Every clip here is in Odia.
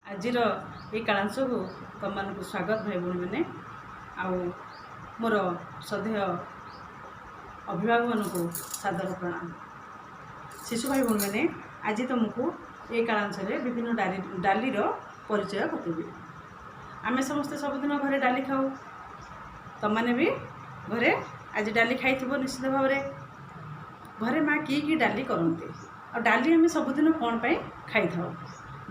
ଆଜିର ଏଇ କାଳାଂଶକୁ ତୁମମାନଙ୍କୁ ସ୍ୱାଗତ ଭାଇ ଭଉଣୀମାନେ, ଆଉ ମୋର ଶ୍ରଦ୍ଧେୟ ଅଭିଭାବକମାନଙ୍କୁ ସାଦର ପ୍ରଣାମ। ଶିଶୁ ଭାଇ ଭଉଣୀମାନେ, ଆଜି ତୁମକୁ ଏଇ କାଳାଂଶରେ ବିଭିନ୍ନ ଡାଲିର ପରିଚୟ ବତେଇବି। ଆମେ ସମସ୍ତେ ସବୁଦିନ ଘରେ ଡାଲି ଖାଉ। ତୁମମାନେ ବି ଘରେ ଆଜି ଡାଲି ଖାଇଥିବ ନିଶ୍ଚିତ ଭାବରେ। ଘରେ ମା କି କି ଡାଲି କରନ୍ତି ଆଉ ଡାଲି ଆମେ ସବୁଦିନ କ'ଣ ପାଇଁ ଖାଇଥାଉ,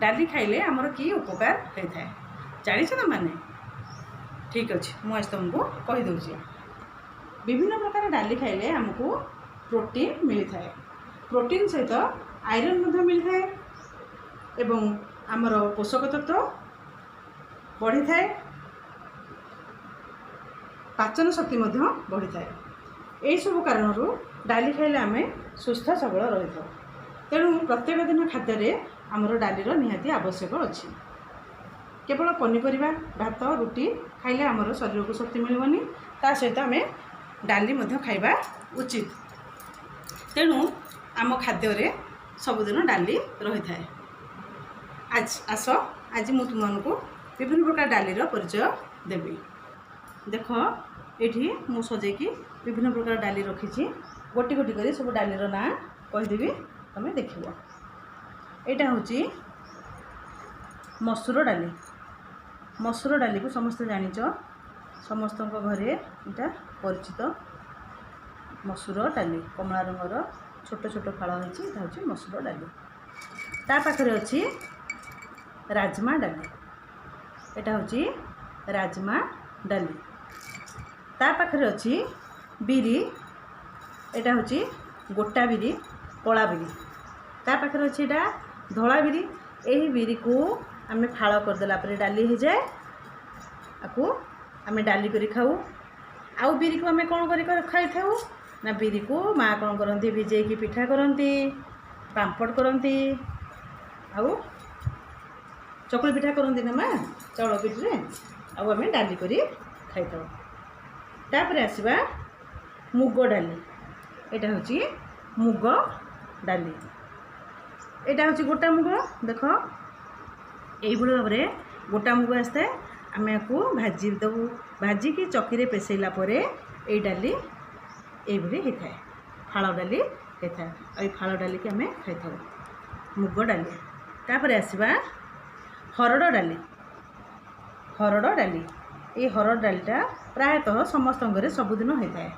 ଡାଲି ଖାଇଲେ ଆମର କି ଉପକାର ହୋଇଥାଏ, ଜାଣିଛ ତୁମମାନେ? ଠିକ୍ ଅଛି, ମୁଁ ଆଜି ତୁମକୁ କହିଦେଉଛି। ବିଭିନ୍ନ ପ୍ରକାର ଡାଲି ଖାଇଲେ ଆମକୁ ପ୍ରୋଟିନ୍ ମିଳିଥାଏ। ପ୍ରୋଟିନ୍ ସହିତ ଆଇରନ୍ ମଧ୍ୟ ମିଳିଥାଏ ଏବଂ ଆମର ପୋଷକ ତତ୍ତ୍ୱ ବଢ଼ିଥାଏ, ପାଚନ ଶକ୍ତି ମଧ୍ୟ ବଢ଼ିଥାଏ। ଏହିସବୁ କାରଣରୁ ଡାଲି ଖାଇଲେ ଆମେ ସୁସ୍ଥ ସବଳ ରହିଥାଉ। ତେଣୁ ପ୍ରତ୍ୟେକ ଦିନ ଖାଦ୍ୟରେ ଆମର ଡାଲିର ନିହାତି ଆବଶ୍ୟକ ଅଛି। କେବଳ ପନିପରିବା, ଭାତ, ରୁଟି ଖାଇଲେ ଆମର ଶରୀରକୁ ଶକ୍ତି ମିଳିବନି, ତା ସହିତ ଆମେ ଡାଲି ମଧ୍ୟ ଖାଇବା ଉଚିତ। ତେଣୁ ଆମ ଖାଦ୍ୟରେ ସବୁଦିନ ଡାଲି ରହିଥାଏ। ଆଜି ଆସ, ଆଜି ମୁଁ ତୁମମାନଙ୍କୁ ବିଭିନ୍ନ ପ୍ରକାର ଡାଲିର ପରିଚୟ ଦେବି। ଦେଖ, ଏଇଠି ମୁଁ ସଜେଇକି ବିଭିନ୍ନ ପ୍ରକାର ଡାଲି ରଖିଛି। ଗୋଟି ଗୋଟି କରି ସବୁ ଡାଲିର ନାଁ କହିଦେବି, ତୁମେ ଦେଖିବ। ଏଇଟା ହେଉଛି ମସୁର ଡାଲି। ମସୁର ଡାଲିକୁ ସମସ୍ତେ ଜାଣିଛ, ସମସ୍ତଙ୍କ ଘରେ ଏଇଟା ପରିଚିତ। ମସୁର ଡାଲି କମଳା ରଙ୍ଗର ଛୋଟ ଛୋଟ ଫାଳ ହେଇଛି, ଏଇଟା ହେଉଛି ମସୁର ଡାଲି। ତା ପାଖରେ ଅଛି ରାଜମା ଡାଲି। ଏଇଟା ହେଉଛି ରାଜମା ଡାଲି। ତା ପାଖରେ ଅଛି ବିରି। ଏଇଟା ହେଉଛି ଗୋଟା ବିରି, କଳା ବିରି। ତା ପାଖରେ ଅଛି ଏଇଟା ଧଳା ବିରି। ଏହି ବିରିକୁ ଆମେ ଫାଳ କରିଦେଲା ପରେ ଡାଲି ହେଇଯାଏ। ଆକୁ ଆମେ ଡାଲି କରି ଖାଉ। ଆଉ ବିରିକୁ ଆମେ କ'ଣ କରି ଖାଇଥାଉ ନା, ବିରିକୁ ମା କ'ଣ କରନ୍ତି, ଭିଜେଇକି ପିଠା କରନ୍ତି, ପାମ୍ପଡ଼ କରନ୍ତି ଆଉ ଚକୁଳି ପିଠା କରନ୍ତି ନା ମା ଚାଉଳ ପିଠିରେ। ଆଉ ଆମେ ଡାଲି କରି ଖାଇଥାଉ। ତାପରେ ଆସିବା ମୁଗ ଡାଲି। ଏଇଟା ହେଉଛି ମୁଗ ଡାଲି। ଏଇଟା ହେଉଛି ଗୋଟା ମୁଗ। ଦେଖ, ଏଇଭଳି ଭାବରେ ଗୋଟା ମୁଗ ଆସିଥାଏ। ଆମେ ୟାକୁ ଭାଜି ଦେବୁ। ଭାଜିକି ଚକିରେ ପେଷେଇଲା ପରେ ଏଇ ଡାଲି ଏଇଭଳି ହେଇଥାଏ, ଫାଳ ଡାଲି ହେଇଥାଏ। ଆଉ ଏଇ ଫାଳ ଡାଲିକି ଆମେ ଖାଇଥାଉ, ମୁଗ ଡାଲି। ତାପରେ ଆସିବା ହରଡ଼ ଡାଲି। ହରଡ଼ ଡାଲି, ଏଇ ହରଡ଼ ଡାଲିଟା ପ୍ରାୟତଃ ସମସ୍ତଙ୍କ ଘରେ ସବୁଦିନ ହେଇଥାଏ।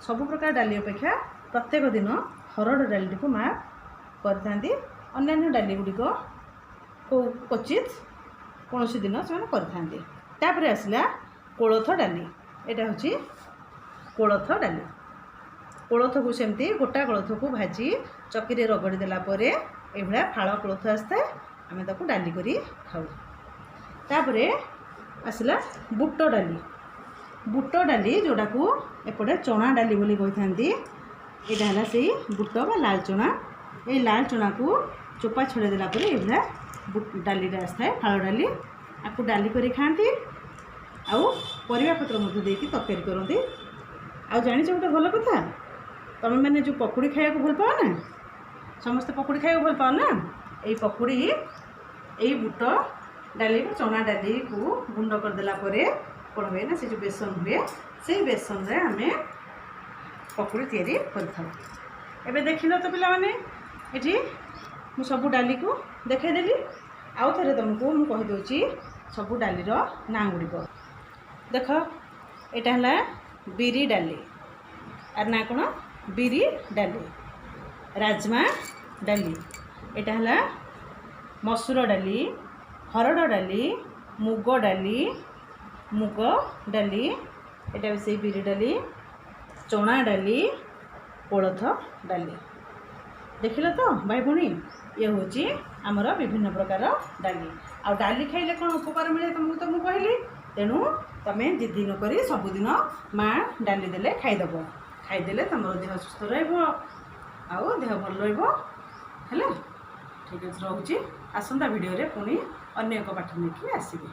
ସବୁ ପ୍ରକାର ଡାଲି ଅପେକ୍ଷା ପ୍ରତ୍ୟେକ ଦିନ ହରଡ଼ ଡାଲିଟିକୁ ମା କରିଥାନ୍ତି। ଅନ୍ୟାନ୍ୟ ଡାଲି ଗୁଡ଼ିକ କେଉଁ କ୍ୱଚିତ୍ କୌଣସି ଦିନ ସେମାନେ କରିଥାନ୍ତି। ତାପରେ ଆସିଲା କୋଳଥ ଡାଲି। ଏଇଟା ହେଉଛି କୋଳଥ ଡାଲି। କୋଳଥକୁ ସେମିତି ଗୋଟା କୋଳଥକୁ ଭାଜି ଚକିରେ ରଗଡ଼ି ଦେଲା ପରେ ଏଇଭଳିଆ ଫାଳ କୋଳଥ ଆସିଥାଏ। ଆମେ ତାକୁ ଡାଲି କରି ଖାଉ। ତାପରେ ଆସିଲା ବୁଟ ଡାଲି। ବୁଟ ଡାଲି, ଯେଉଁଟାକୁ ଏପଟେ ଚଣା ଡାଲି ବୋଲି କହିଥାନ୍ତି, ଏଇଟା ହେଲା ସେଇ ବୁଟ ବା ଲାଲ ଚଣା। ଏଇ ଲାଲ ଚଣାକୁ ଚୋପା ଛଡ଼େଇ ଦେଲା ପରେ ଏଇଭଳିଆ ଡାଲିଟା ଆସିଥାଏ, ଫାଳ ଡାଲି। ଆକୁ ଡାଲି କରି ଖାଆନ୍ତି ଆଉ ପରିବା ପତ୍ର ମଧ୍ୟ ଦେଇକି ତରକାରୀ କରନ୍ତି। ଆଉ ଜାଣିଛ ଗୋଟେ ଭଲ କଥା? ତୁମେମାନେ ଯେଉଁ ପକୁଡ଼ି ଖାଇବାକୁ ଭଲ ପାଅ ନା, ସମସ୍ତେ ପକୁଡ଼ି ଖାଇବାକୁ ଭଲ ପାଅ ନା, ଏଇ ପକୁଡ଼ି ଏଇ ବୁଟ ଡାଲି ବା ଚଣା ଡାଲିକୁ ଗୁଣ୍ଡ କରିଦେଲା ପରେ କ'ଣ ହୁଏ ନା, ସେ ଯେଉଁ ବେସନ ହୁଏ, ସେଇ ବେସନରେ ଆମେ ପକୁଡ଼ି ତିଆରି କରିଥାଉ। ଏବେ ଦେଖିଲ ତ ପିଲାମାନେ, ଏଠି ମୁଁ ସବୁ ଡାଲିକୁ ଦେଖାଇଦେଲି। ଆଉ ଥରେ ତୁମକୁ ମୁଁ କହିଦେଉଛି ସବୁ ଡାଲିର ନାଁ ଗୁଡ଼ିକ। ଦେଖ, ଏଇଟା ହେଲା ବିରି ଡାଲି। ଆର ନାଁ କ'ଣ? ବିରି ଡାଲି। ରାଜମା ଡାଲି। ଏଇଟା ହେଲା ମସୁର ଡାଲି, ହରଡ଼ ଡାଲି, ମୁଗ ଡାଲି। ମୁଗ ଡାଲି ଏଇଟା ବି ସେଇ ବିରି ଡାଲି, ଚଣା ଡାଲି, କୋଳଥ ଡାଲି। ଦେଖିଲ ତ ଭାଇ ଭଉଣୀ, ଇଏ ହେଉଛି ଆମର ବିଭିନ୍ନ ପ୍ରକାର ଡାଲି। ଆଉ ଡାଲି ଖାଇଲେ କ'ଣ ଉପକାର ମିଳେ ତୁମକୁ ତ ମୁଁ କହିଲି। ତେଣୁ ତୁମେ ଜିଦି ନ କରି ସବୁଦିନ ମା ଡାଲି ଦେଲେ ଖାଇଦେବ। ଖାଇଦେଲେ ତୁମର ଦେହ ସୁସ୍ଥ ରହିବ ଆଉ ଦେହ ଭଲ ରହିବ। ହେଲା, ଠିକ୍ ଅଛି, ରହୁଛି। ଆସନ୍ତା ଭିଡ଼ିଓରେ ପୁଣି ଅନ୍ୟ ଏକ ପାଠ ନେଇକି ଆସିବି।